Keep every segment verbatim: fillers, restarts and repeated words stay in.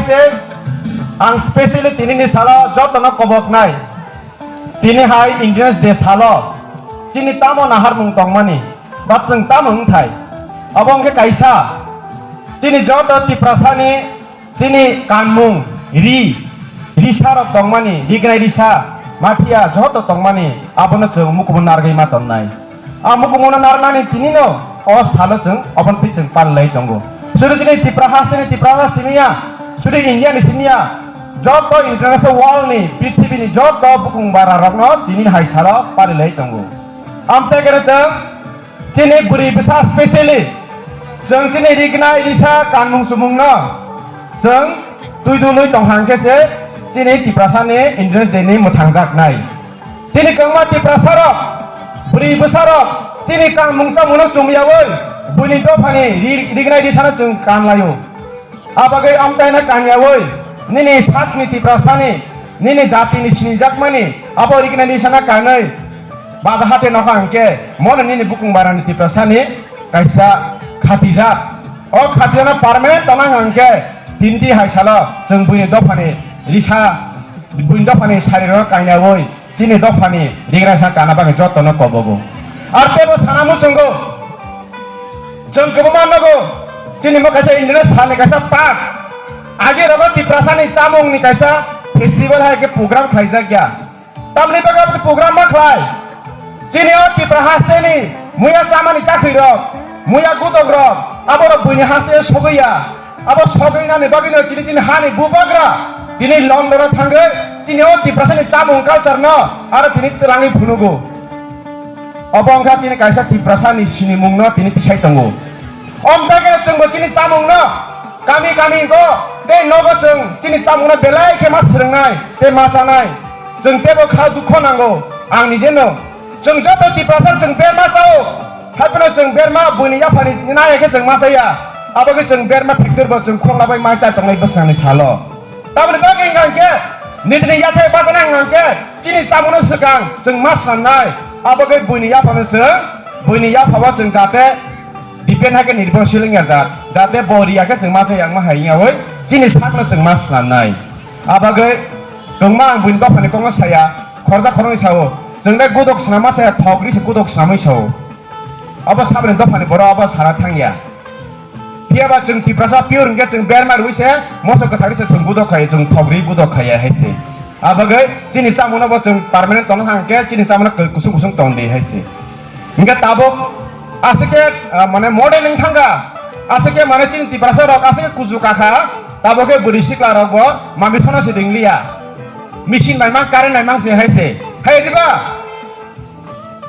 se ang specially tinini salo jotono koboknai. Tini hai Independence Day salo chini tamo naharmung tongmani, ba chwng tamo wngthai? Abo wngkhe kaisa chini joto Tiprasani chini kanmung, ri, risarok tongmani, rignai risa, mafia joto tongmani, abono chwng mukumu nargwi ma tonnai. A mukumu no narnani tinino o salo chwng obono twi chwng palilai tongo. Sudu chini Tipra hasteni Tipra ha simiya, sudu India ni simiya, joto international world ni, prithibini joto bukung bara rokno tini hai salo palilai tongo. Amte kere chwng chini bwrwi bwsa specially chwng chini rignai risa kanmung sumungno chwng twi dului tong hang khe se chini Tiprasani Independence Day ni mwthangjaknai. Chini kwbangma Tiprasarok, bwrwi bwsarok chini kanmung chamungno chumyaui buini dophani ri-, rignai risano chwng kanlaio. Abagwi amtaino kanyaui nini sakni Tiprasani, nini jatini sinijakmani abo rignai risano kanwi baja hate nokha hwnkhe mono nini bukung barani Tiprasani kaisa khatijak. O khatijano permanent tongna hwnkhe tinti hai salo chwng buini dophani risa, buini dophani sarirokno kanyaui chini dophani rigraisa kana bagwi jotono kobogo. Ar tebo sana muchungo, chwng kwbangma nogo, chini mo kaisa India sani kaisa park. Age rogo Tiprasani chamungni kaisa festival hai khe program khlaijak ya. Tamni bagwi program ma khlai. Chini o Tipra hasteni muya chamani chakhwi rok, muya gudok rok, aborok buini haste sogwi ya. Abo sogwi nani bagwino chini chini hani bubagra tini London o thangwi chini o Tiprasani chamung culture no aro tini twlangwi phunugo. Obo wngkha chini kaisa Tiprasani sinimung no tini tisai tongo. Omtageno chwngbo chini chamung no kami kami go tei nogo chwng chini chamung no belai khe ma swrwngnai tei ma chanai. Chwng teibo kha dukho nango. Ang nijeno chwng joto Tiprasa chwng berma chao. Haiphano chwng berma buini yaphani nai khe chwng ma chaya. Abo khe chwng berma factory bo chwng khokla bai ma cha tongnai bwskanni salo. Tamoni bagwi hwnkha hwnkhe nitini yathai bachana hwnkha hwnkhe chini chamungno swkang chwng ma swnamnai. Abo khe buini yaphano chwng, buini yaphabo chwng jate depend hai khe nirbhorshil wngya jat. Jate bo riya khe chwng ma chaya wngma hai wngyaui chini sakno chwng ma swnamnai. Abagwi kwbangma ang buini dophani kokno saya, khoroksa khoroknwi sao, chwng de gudok swnamma saya, thok ri se gudok swnamwi sao. Abo saboni dophani borok abo sana thangya. Phiyaba chwng Tiprasa pure hwnkhe chwng berma rwi se, moso kwthar ri se chwng gudok khai, chwng thok ri gudok khaiya hai se. Abagwi chini chamungno bo chwng permanent tongna thang khe chini chamungno kusung kusung tong di hai se. Hingke tabuk asike, ah, mane model wng thangka, asike mane chini Tiprasa rok asike kuchu kakha, tabuk khe bwrwi sikla rok bo mami phano se ringliya, machine bai mang, current bai mang se hai se, hai diba?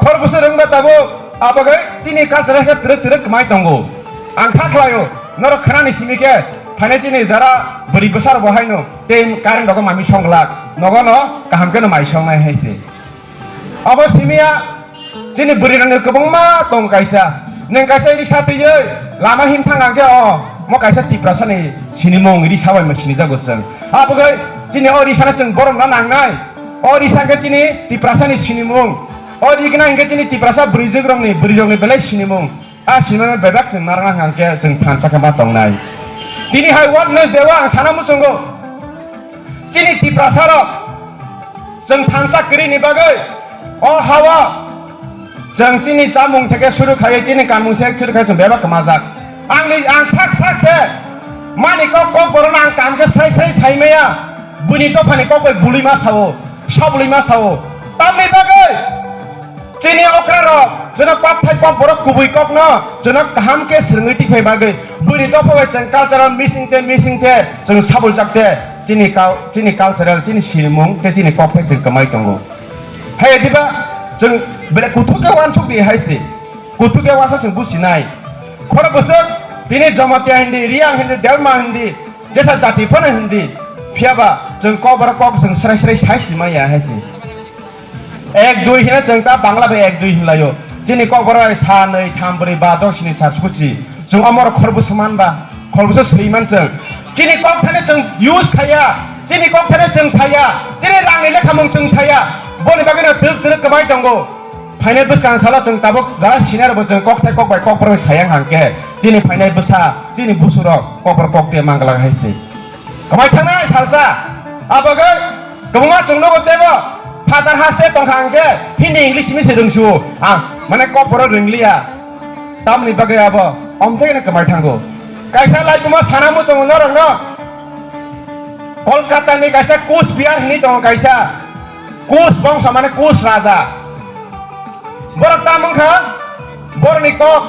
Khor bwswk wngba tabuk, abo khe chini culture khe twrwk twrwk kwmai tongo. Ang kha khlaio, norok khwnani simi khe, phainai chini jara bwrwi bwsa rok bo haino tei current rok mami song glak, nogo no kaham khe no mai song nai hai se. Abo simiya chini bwrwirokni kwbangma tong kaisa. Nwng kaisa risa twiwi lama him thang ang khe o mo kaisa Tiprasani sinimung risa bai mo sinijago chwng. Abogwi chini o risano chwng borokno nangnai. O risa hwnkhe chini Tiprasani sinimung. O rigna hwnkhe chini Tiprasa bwrwijukrokni, bwrwirokni belai sinimung. A sinimung bebak chwng narwkna hwnkhe chwng thansa khe ma tongnai. Tini hai Wednesday o ang sana muchungo. Chini Tiprasarok chwng thansa kwrwini bagwi o hao chwng chini chamung theke suru khai, chini kanmung se suru khai chwng bebak kwmajak. Angni, ang sak sak se mani kok kok borokno ang kam khe sai sai sai maya. Buini dophani kok bai bului ma sao, sabului ma sao. Tamni bagwi chini okra rok, jono kok thai kok borok kubui kok no, jono kaham khe swrwngwi tikphai bagwi, buini dopha bai chwng cultural missing te, missing te, chwng sabuljak te, chini kau-, chini cultural, chini sinimung, tei chini kok thai chwng kwmai tongo. Hai diba, chwng bele kuthuk khe uansuk di hai se, kuthuk khe uansuk chwng businai. Khoro bwswk, tini Jamatia hindi, Riang hindi, Debbarma hindi, jesa jati phano hindi, phiyaba chwng kok borok kok chwng srai srai sai simaya hai se. Ek dui hino chwng ta Bangla bai ek dui hinlaio. Chini kokborok bai sa nwi, tham, brwi, ba, dos, sni, sat, suchi. Chwng omorok khorbusu man ba, khorbusu swi man chwng. Chini kok thani chwng use khaya, chini kok thani chwng saya, chini rangni lekhamung chwng saya. Boni bagwino twrwk twrwk kwbai tongo. Phainai bwskang salo chwng tabuk jara senior bo chwng kok thai kok bai kokborok bai sayang hangkhe. Chini phainai bwsa, chini busurok kokborok kok te manglak hai se. Kwmai thangnai salsa. Abagwi kwbangma chwng nogo tebo phatar ha se tongkha hwnkhe Hindi English simi se rwngsu. Ang mane kok borok rwngliya. Tamni bagwi abo omthai no kwmai thango. Kaisa laibuma sana muchungo norokno. Kolkata ni kaisa Kus Bihar hwnwi tongo kaisa. Kus bongso mane Kus raja. Borok tam wngkha, borokni kok,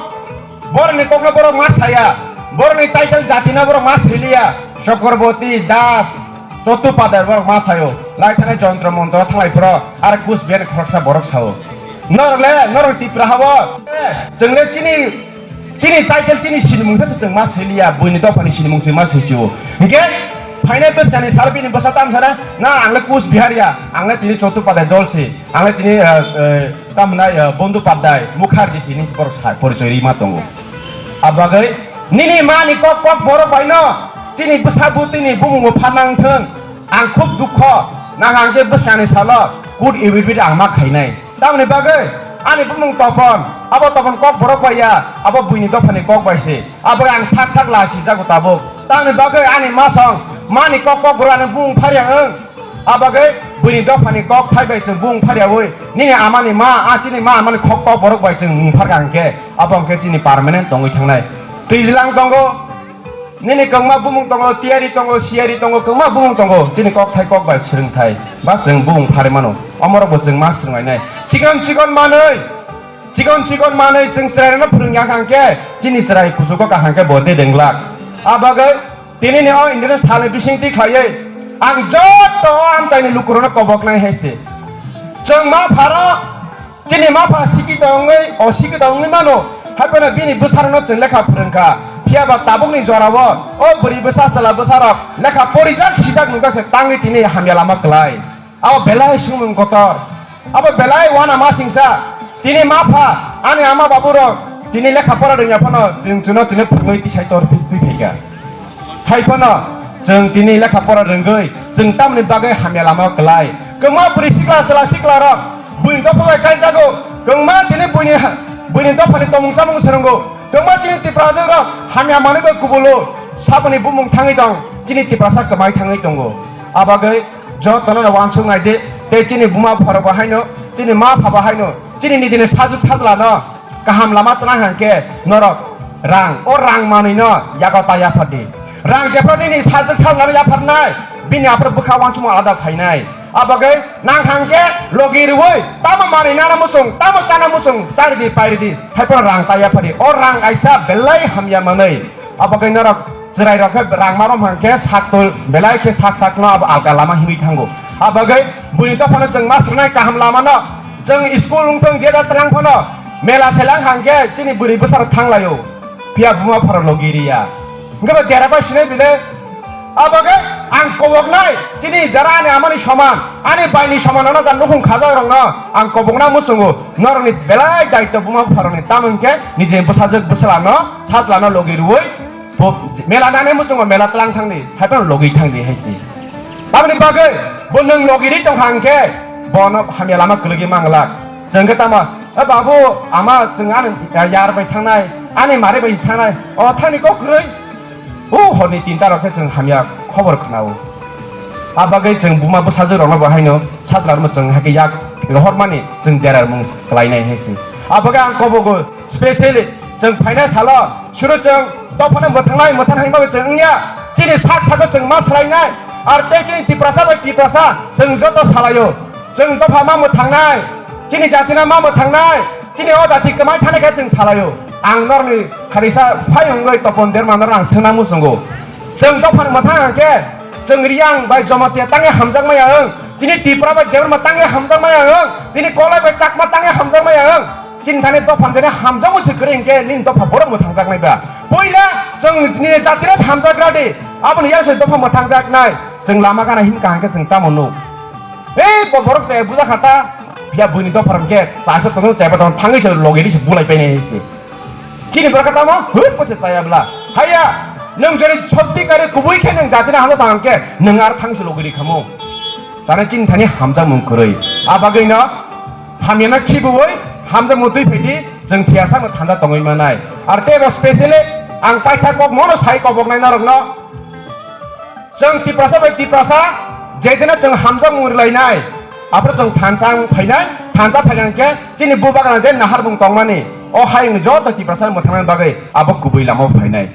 borokni kokno borok ma saya, borokni title jatina borok ma siliya, Chakraborty, Das, Chattopadhyay borok ma sayo, lai thani jontro montro thalai phoro, ar Kus Bihar khoroksa borok sao. Norok le, norok Tipra habo, chwng le chini Chini title chini sinimung se chwng ma siliya, buini dophani sinimung se ma siliyo. Hingke phainai bwsani sal bini bwsa tam sana, na ang le Kus Bihar ya, ang le tini Chattopadhyay dol si, ang le tini, eh, eh, tam hwnai, eh, Bandopadhyay, Mukherjee si ni borok sa porichoi ri ma tongo. Abagwi nini mani kok kok borok bai no, chini bwsa bwtwi ni bumung bo phanang thung, ang khub dukho, nang ang je bwsani salo, good A B B ang ma khainai. Tamoni bagwi ani bumung Topon, abo Topon kok borok bai ya, abo buini dophani kok bai se. Abo ang sak sak la sijago tabuk. Tamoni bagwi ani masong, mani kok kok borok ani bumung pharya wng. Abagwi buini dophani kok thai bai chwng bumung pharyawi. Nini amani ma, a chini ma amani kok kok borok bai chwng mung pharka hwnkhe, abo hwnkhe chini permanent tongwi thangnai. Twijlang tongo, Nini kwngma bumung tongo, tiyari tongo, siyari tongo, kwngma bumung tongo. Chini kok thai kok bai swrwng thai. Ba chwng bumung pharwi mano. Omorok bo chwng ma swrwng lainai. Chikon chikon manwi, chikon chikon manwi chwng chwrairokno phwrwngya hwnkhe chini chwrai kuchugo kaham khe bo de denglak. A bagwi tinini o India salni bisingtwi khlaiwi ang joto o amchaini lukurokno koboknai hai se. Chwng ma pharo Chini mapha sikito wngwi, o sikito wngwi mano, hai phano bini bwsarokno chwng lekha phwrwngkha. Phiya ba tabukni jorao o bwrwi bwsa, chwla bwsarok lekha porijak, sijak nukjak se tangwi tini hamya lama klai. Abo belai swngmung kotor. Abo belai uanama singsa. Tini mapha, ani ama baburok tini lekha pora rwngya phano chwng chwngno tini phwrwngwi tisai tor twi phaikha. Hai phano chwng tini lekha pora rwngwi chwng tamni bagwi hamya lama klai. Kwma bwrwi sikla chwla siklarok buini dopha bai kaijago. Kwma tini buini ha-, buini dophani tongmung chamung swrwngo. Kwma chini Tiprajwk rok hamya manwi bai kubulo. Saboni bumung thangwi tong. Chini Tiprasa kwmai thangwi tongo. A bagwi jotono no uansuk nai di. Tei chini buma pharok bo haino, chini ma pha bo haino, chini nijini sajwk sajlano kaham lama tona hwnkhe norok rang, o rang manwino yago ta yaphardi. Rang jephru nini sajwk sajlano yapharnai, bini aphuru bwkha uansukmung alada phainai. A bagwi nang hwnkhe logi rwui tamo manwi nana muchung, tamo chana muchung, charidi pairidi, hai phano rang ta yaphardi. O rang kaisa belai hamya manwi. Abo khe norok chwrai rok khe rang ma rom hang khe sak twi belai khe sak sak no abo alka lama himwi thango. Abo khe bwrwi dophano chwng ma swngnai kaham lama no chwng school wng thung je da twlang phano mela selang hang khe chini bwrwi bwsa rok thang laio. Phiya buma pharo logi riya. Hwnkhe bo dera bai sinai bile abo khe ang koboknai chini jara ani amani soman ani baini soman ano da nukhung khajak rok no ang kobokna muchungo norokni belai daitw buma pharoni tamo hwnkhe nijini bwsajwk bwsala no Satla no logi rwui bo mela nani muchungo mela tlang thangdi, hai phano logi thangdi hai si. Tamoni bagwi bo nwng logi ri tong hang khe bono hamya lama kwlwgwi manglak. Chwng khe tamo, "E babu, ama chwng ani yar bai thangnai, ani mari bai thangnai, o thani kok kwrwi." O horni tinta rok khe chwng hamya khobor khwnao. A bagwi chwng buma bwsajwk rokno bo haino satla rwma chwng hai khe yak rohormani chwng derarmung klainai hai si. A bagwi ang kobogo Specially, chwng phainai salo, suru chwng dophano mwthangnai, mwthang hai bagwi chwng wngya. Chini sak sago chwng ma swlainai, ar tei chini Tiprasa bai Tiprasa, chwng joto salaio. Chwng dopha ma mwthangnai, chini jatina ma mwthangnai, chini o jati kwmai thani khe chwng salaio. Ang norni kharisa phai wngwi Topon Derma norno ang swngna muchungo. Chwng dophani mwthang hang khe, chwng Riyang bai Jamatia tangwi hamjakmaya wng, chini Tipra bai Debbarma tangwi hamjakmaya wng, chini Kolai bai Chakma tangwi hamjakmaya wng. Chini thani dopha thani hamjakgo se kwrwi hinkhe nini dopha borok mwthangjaknai ba. Puila chwng nini jatino hamjagra di. Aboni yak se dopha mwthangjaknai. Chwng lama gana hin kaham khe chwng tamo nuk. Ei bo borok se buja khata. Phiya buini dopha rok khe chaipa tongthok chaipa tongthok thangwi se logi ri se bulai painai hai se. Chini borok khe tamo hwp se chaya bla. Haiya nwng jori sopti kari kubui khe nwng jatino hamjak tong khe nwng ar thang se logi ri khamu. Tani chini thani hamjakmung kwrwi. A bagwino hamyano khibiui hamjakmung twi phaidi chwng phiya sakno thanda tongwi manai. Ar tei ro specially ang paitha kok mono sai koboknai norokno. Chwng Tiprasa bai Tiprasa, jedino chwng hamjakmung rwlainai, aphuru chwng thansa wng phainai, thansa phaikha hwnkhe chini bubagra je naharmung tongmani, o hayungni joto Tiprasa mwthangna bagwi abo kubui lama phainai.